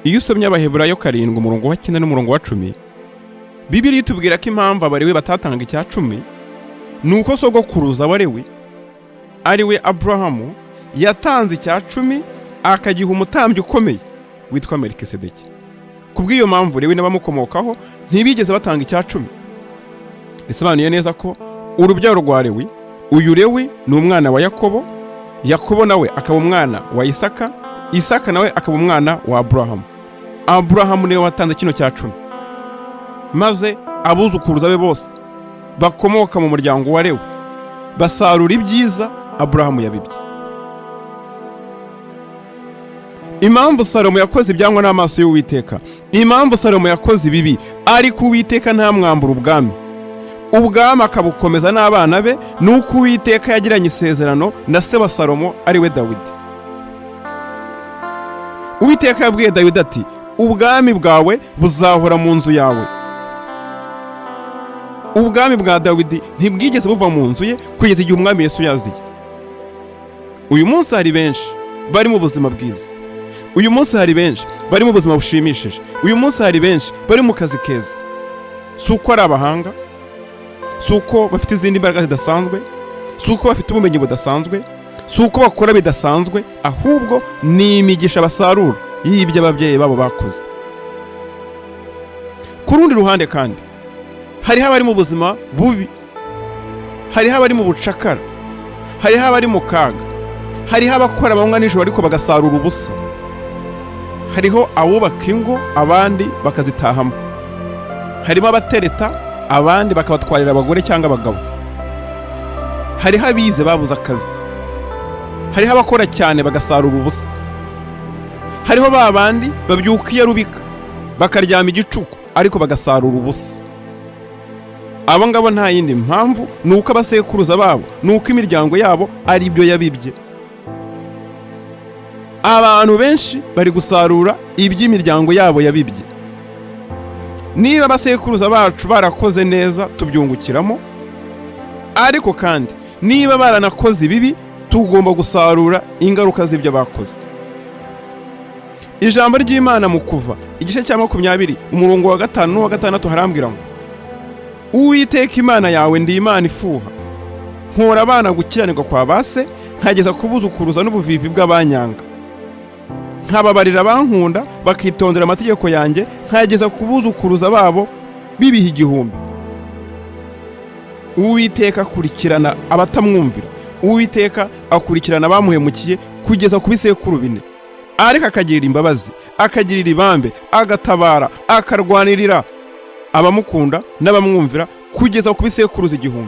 Iyo usomye Abaheburayo 7 umurongo wa 9 n'umurongo wa 10, Bibiliya itubwira ko impamvu Abalewi batatanga icya cumi ni uko sogokuruza wa Lewi ari we Aburahamu yatanze icya cumi akagiha umutambyi ukomeye witwa Melikisedeki. Kubw'iyo mpamvu Lewi n'abamukomokaho ntibigeze batanga icya cumi. Bisobanuye neza ko urubyaro rwa Lewi, uyu Lewi ni umwana wa Yakobo, Yakobo nawe akaba umwana wa Isaka, Isaka nawe akaba umwana wa Aburahamu. Aburahamu niwe watanze kino cya cumi, maze abuzukuruza be bose bakomoka mu muryango wa Lewi basarura ibyiza Aburahamu yabibye. Impamvu Salomo yakoze ibyangwa n'amaso y'Uwiteka, impamvu Salomo yakoze ibibi, ariko Uwiteka ntamwambura ubwami, ubwami akabukomeza n'abana be, ni uko Uwiteka yagiranye isezerano na se wa Salomo ari we Dawidi. Uwiteka yabwiye Dawidi ati ubwami bwawe buzahora mu nzu yawe. Ubwami bwa Dawidi ntibwigeze buva mu nzu ye kugeza igihe umwami Yesu yaziye. Uyu munsi hari benshi bari mu buzima bwiza, uyu munsi hari benshi bari mu buzima bushimishije, uyu munsi hari benshi bari mu kazi keza. Si uko ari abahanga, si uko bafite izindi mbaraga zidasanzwe, si uko bafite ubumenyi budasanzwe, si uko bakora bidasanzwe, ahubwo ni imigisha basarura y'ibyo ababyeyi babo bakoze. Ku rundi ruhande kandi hariho abari mu buzima bubi, hariho abari mu bucakara, hariho abari mu kaga, hariho abakora amanywa nijoro ariko bagasarura ubusa, hariho abubaka ingo abandi bakazitahamo, harimo abatereta abandi bakabatwarira abagore cyangwa abagabo, hariho abize babuze akazi, hariho abakora cyane bagasarura ubusa, hariho ba bandi babyuka iyo rubika bakaryama igicuku ariko bagasarura ubusa. Abo ngabo nta yindi mpamvu, ni uko abasekuruza babo, ni uko imiryango yabo ari byo yabibye. Abantu benshi bari gusarura iby'imiryango yabo yabibye. Niba abasekuruza bacu barakoze neza tubyungukiramo, ariko kandi niba baranakoze ibibi tugomba gusarura ingaruka z'ibyo bakoze. Ijambo ry'Imana mu Kuva igice cya 20 umurongo wa 5 n'uwa 6 harambwira ngo Uwiteka Imana yawe ndi Imana ifuha, nkura abana gukiranirwa kwa base, nkageza kubuzukuruza n'ubuvivi bw'abanyanga, nkababarira abankunda bakitondera amategeko yanjye, nkageza kubuzukuruza babo bibiha 1000. Uwiteka akurikirana abatamwumvira, Uwiteka akurikirana abamuhemukiye kugeza ku bisekuru 4, ariko akagirira imbabazi, akagirira ibambe, agatabara, akarwanirira abamukunda n'abamwumvira kugeza ku bisekuruza 1000.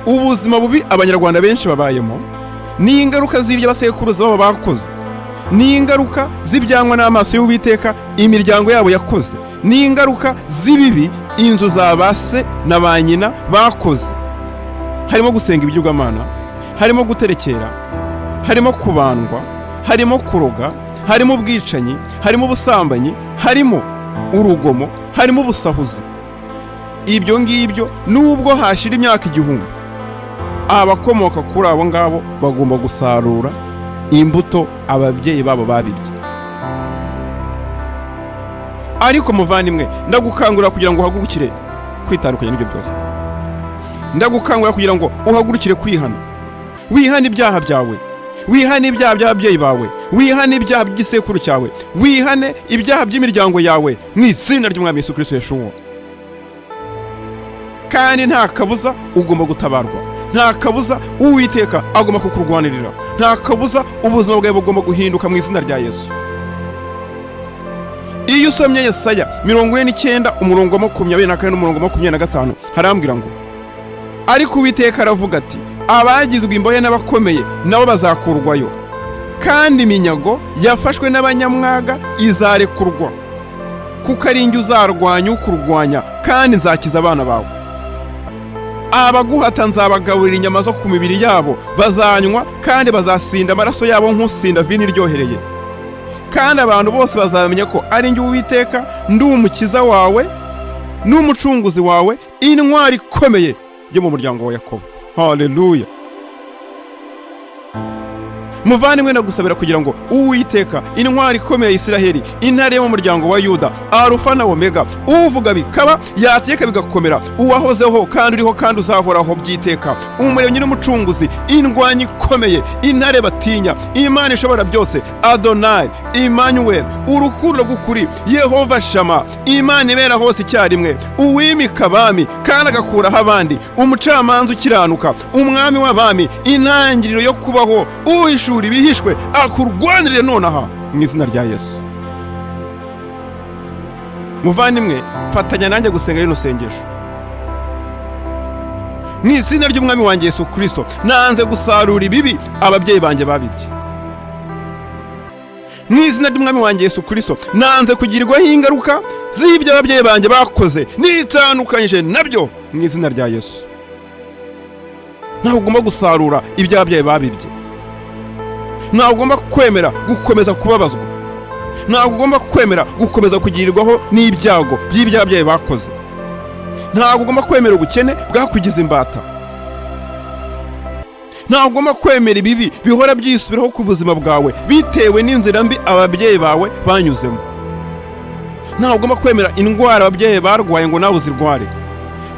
Ubuzima bubi abanyarwanda benshi babayemo ni ingaruka z'ibyo abasekuruza babo bakoze, ni ingaruka z'ibyangwa n'amaso y'Uwiteka imiryango yabo yakoze, ni ingaruka z'ibibi inzu za ba se na ba nyina bakoze. Harimo gusenga ibigirwamana, harimo guterekera, harimo kubandwa, harimo kuroga, harimo ubwicanyi, harimo ubusambanyi, harimo urugomo, harimo ubusahuzi. Ibyo ngibyo nubwo hashira imyaka 1000, abakomoka kuri abo ngabo bagomba gusarura imbuto ababyeyi babo babibye. Ariko muvandimwe, ndagukangurira kugira ngo uhagurukire kwitandukanya n'ibyo byose. Ndagukangurira kugira ngo uhagurukire kwihana, wihane ibyaha byawe, wihane ibyaha by'ababyeyi bawe, wihane ibyaha by'igisekuru cyawe, wihane ibyaha by'imiryango yawe mu izina ry'Umwami Yesu Kristo Yeshuwa. Kandi nta kabuza ugomba gutabarwa, nta kabuza Uwiteka agomba kukurwanirira, nta kabuza ubuzima bwawe bugomba guhinduka mu izina rya Yesu. Iyo usomye Yesaya 49 umurongo wa 24 n'umurongo wa 25 harambwira ngo ariko Uwiteka aravuga ati abagizwe imbohe n'abakomeye nabo bazakurwayo, kandi iminyago yafashwe n'abanyamwaga izarekurwa, kuko ari njye uzarwanya ukurwanya, kandi nzakiza abana bawe. Abaguhata nzabagaburira inyama zo ku mibiri yabo, bazanywa kandi bazasinda amaraso yabo nk'usinda vino iryohereye. Kandi abantu bose bazamenya ko ari njye Uwiteka, ndi umukiza wawe n'umucunguzi wawe, intwari ikomeye yo mu muryango wa Yakobo. Haleluya! Muvandimwe, ndagusabira kugira ngo Uwiteka, intwari ikomeye ya Isiraheli, intare yo mu muryango wa Yuda, Arufa na Omega, uvuga bikaba, yategeka bigakomera, uwahozeho kandi uriho kandi uzahoraho by'iteka, Umuremyi n'Umucunguzi, indwanyi ikomeye, intare batinya, Imana ishobora byose, Adonayi Emmanuel, urukundo rw'ukuri, Yehova Shama, Imana ibera hose icyarimwe, uwimika abami kandi agakuraho abandi, umucamanza ukiranuka, umwami w'abami, intangiriro yo kubaho, uhishura ibihishwe, akurwanirire nonaha mu izina rya Yesu. Muvandimwe, fatanya nanjye gusenga rino sengesho. Mu izina ry'Umwami wanjye Yesu Kirisito, nanze gusarura ibibi ababyeyi banjye babibye. Mu izina ry'Umwami wanjye Yesu Kirisito, nanze kugirirwaho ingaruka z'ibyo ababyeyi banjye bakoze, nitandukanyije nabyo mu izina rya Yesu. Ntabwo ugomba gusarura ibyo ababyeyi babibye. Ntabwo ugomba kwemera gukomeza kubabazwa. Ntabwo ugomba kwemera gukomeza kugirirwaho n'ibyago by'ibyo ababyeyi bakoze. Ntabwo ugomba kwemera ubukene bwakugize imbata. Ntabwo ugomba kwemera ibibi bihora byisubiraho ku buzima bwawe bitewe n'inzira mbi ababyeyi bawe banyuzemo. Ntabwo ugomba kwemera indwara ababyeyi barwaye ngo nawe uzirware.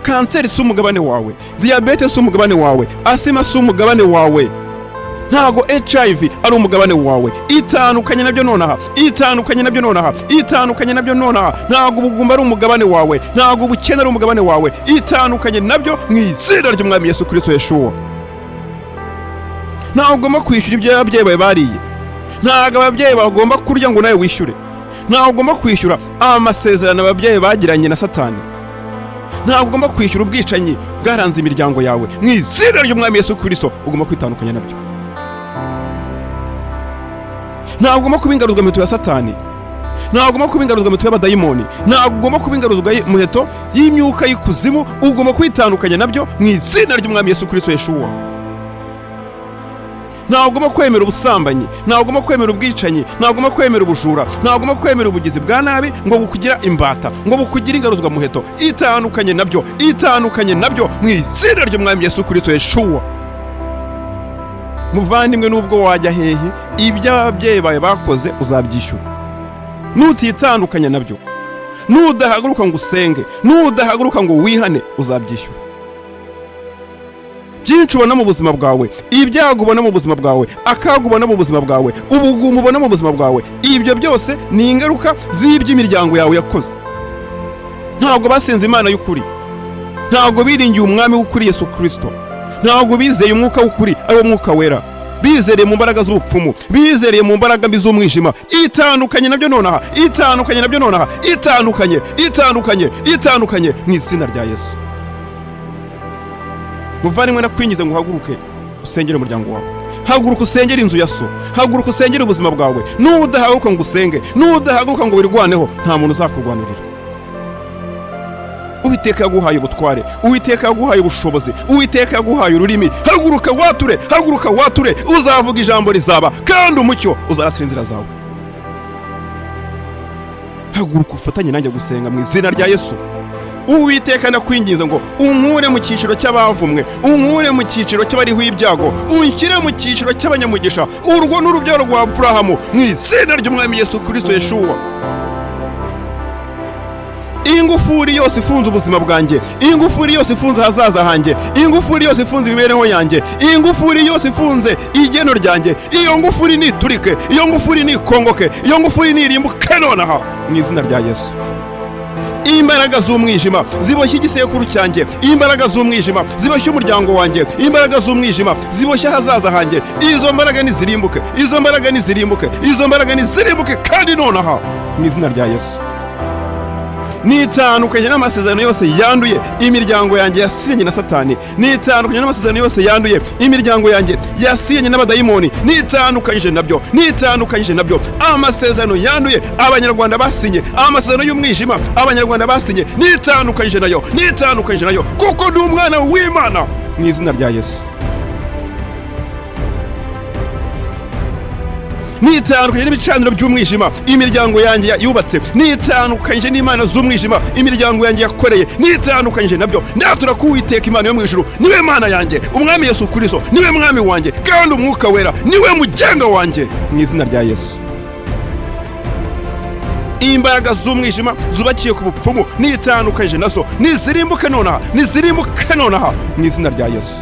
Kanseri si umugabane wawe, diyabete si umugabane wawe, asima si umugabane wawe, ntabwo HIV ari umugabane wawe. Itandukanye nabyo nonaha, itandukanye nabyo nonaha, itandukanye nabyo nonaha. Ntabwo ubugumba ari umugabane wawe, ntabwo ubukene ari umugabane wawe. Itandukanye nabyo mu izina ry'Umwami Yesu Kirisito Yeshuwa. Ntabwo ugomba kwishyura ibyo ababyeyi bawe bariye. Ntabwo ababyeyi bagomba kurya ngo nawe wishyure. Ntabwo ugomba kwishyura amasezerano ababyeyi bagiranye na Satani. Ntabwo ugomba kwishyura ubwicanyi bwaranze imiryango yawe. Mu izina ry'Umwami Yesu Kirisito, ugomba kwitandukanya nabyo. Ntabwo ugomba kuba ingaruzwamuheto ya Satani. Ntabwo ugomba kuba ingaruzwamuheto y'abadayimoni. Ntabwo ugomba kuba ingaruzwamuheto y'imyuka y'ikuzimu. Ugomba kwitandukanya nabyo mu izina ry'Umwami Yesu Kirisito Yeshuwa. Ntabwo ugomba kwemera ubusambanyi, ntabwo ugomba kwemera ubwicanyi, ntabwo ugomba kwemera ubujura, ntabwo ugomba kwemera ubugizi bwa nabi ngo bukugira imbata, ngo bukugire ingaruzwamuheto. Itandukanye nabyo, itandukanye nabyo mu izina ry'Umwami Yesu Kirisito Yeshuwa. Muvandimwe, nubwo wajya hehe, ibyo ababyeyi bawe bakoze uzabyishyura nutitandukanya nabyo. Nudahaguruka ngo usenge, nudahaguruka ngo wihane, uzabyishyura. Byinshi ubona mu buzima bwawe, ibyago ubona mu buzima bwawe, akaga ubona mu buzima bwawe, ubugumba ubona mu buzima bwawe, ibyo byose ni ingaruka z'iby'imiryango yawe yakoze. Ntabwo basenze Imana y'ukuri, ntabwo biringiye Umwami w'ukuri Yesu Kirisito, ntabwo bizeye umwuka w'ukuri ari wo Mwuka Wera. Bizereye mu mbaraga z'ubupfumu, bizereye mu mbaraga mbi z'umwijima. Itandukanye nabyo nonaha, itandukanye nabyo nonaha, itandukanye, itandukanye, itandukanye mu izina rya Yesu. Muvandimwe, nakwingize ngo uhaguruke usengere umuryango wawe. Haguruka usengere inzu ya so, haguruka usengere ubuzima bwawe. Nudahaguruka ngo usenge, nudahaguruka ngo wirwaneho, nta muntu uzakurwanirira. Uwiteka yaguhaye ubutware, Uwiteka yaguhaye ubushobozi, Uwiteka yaguhaye ururimi. Haguruka wature, haguruka wature. Uzavuga ijambo rizaba, kandi umucyo uzarasira inzira zawe. Haguruka ufatanye nanjye gusenga mu izina rya Yesu. Uwiteka, ndakwinginze ngo unkure mu cyiciro cy'abavumwe, unkure mu cyiciro cy'abariho ibyago, unshyire mu cyiciro cy'abanyamugisha, urwo ni urubyaro rwa Aburahamu, mu izina ry'Umwami Yesu Kirisito Yeshuwa. Ingufuri yose ifunze ubuzima bwanjye, ingufuri yose ifunze ahazaza hanjye, ingufuri yose ifunze imibereho yanjye, ingufuri yose ifunze igeno ryanjye, iyo ngufuri niturike, iyo ngufuri nikongoke, iyo ngufuri nirimbuke nonaha mu izina rya Yesu. Imbaraga z'umwijima ziboshye igisekuru cyanjye, imbaraga z'umwijima ziboshye umuryango wanjye, imbaraga z'umwijima ziboshye ahazaza hanjye, izo mbaraga nizirimbuke, izo mbaraga nizirimbuke, izo mbaraga nizirimbuke kandi nonaha mu izina rya Yesu. Nitandukanye n'amasezerano yose yanduye imiryango yanjye yasinye na Satani. Nitandukanye n'amasezerano yose yanduye imiryango yanjye yasinye n'abadayimoni. Nitandukanyije nabyo, nitandukanyije nabyo. Amasezerano yanduye Abanyarwanda basinye, amasezerano y'umwijima Abanyarwanda basinye, nitandukanyije nayo, nitandukanyije nayo, kuko ndi umwana w'Imana mu izina rya Yesu. Nitandukanyije n'ibicaniro by'umwijima imiryango yanjye yubatse. Nitandukanyije n'imana z'umwijima imiryango yanjye yakoreye. Nitandukanyije nabyo. Ndatura ko Uwiteka Imana yo mu ijuru niwe Mana yanjye, Umwami Yesu Kristo niwe Mwami wanjye, kandi Umwuka Wera niwe mugenga wanjye, mu izina rya Yesu. Imbaraga z'umwijima zubakiye ku bupfumu nitandukanyije nazo, nizirimbuke nonaha, nizirimbuke nonaha, mu izina rya Yesu.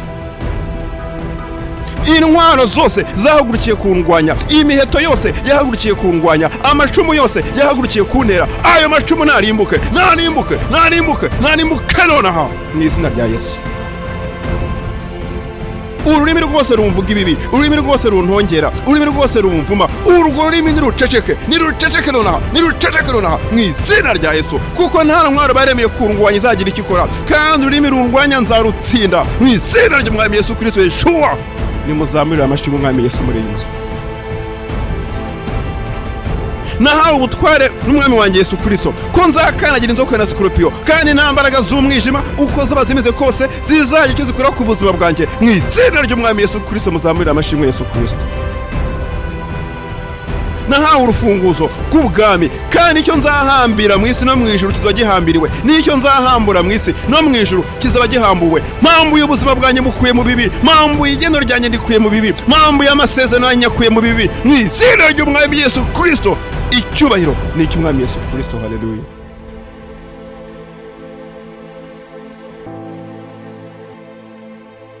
Intwaro zose zahagurukiye kundwanya, imiheto yose yahagurukiye kundwanya, amacumu yose yahagurukiye kuntera, ayo macumu narimbuke, narimbuke, narimbuke, narimbuke nonaha, mu izina rya Yesu. Ururimi rwose rumvuga ibibi, ururimi rwose runtongera, ururimi rwose rumvuma, urwo rurimi niruceceke, niruceceke nonaha, niruceceke nonaha, mu izina rya Yesu, kuko nta ntwaro baremeye kundwanya izagira icyo ikora, kandi ururimi rundwanya nzarutsinda, mu izina ry'Umwami Yesu Kristo Yeshuwa. Nimuzamurire amashyi Umwami Yesu muri iyi nzu. Nahawe ubutware n'Umwami wanjye Yesu Kristo ko nzakandagira inzoka na sikoropiyo, kandi nta mbaraga z'umwijima uko zaba zimeze kose zizagira icyo zikora ku buzima bwanjye, mu izina ry'Umwami Yesu Kristo. Muzamurire amashimwe Yesu Kristo. Nahawe urufunguzo rw'ubwami, kandi icyo nzahambira mu isi no mu ijuru kizaba gihambiriwe, n'icyo nzahambura mu isi no mu ijuru kizaba gihambuwe. Mpambuye ubuzima bwanjye mukuye mu bibi, mpambuye igeno ryanjye ndikuye mu bibi, mpambuye amasezerano yanjye nyakuye mu bibi, mu izina ry'Umwami Yesu Kristo. Icyubahiro ni icy'Umwami Yesu Kristo. Haleluya.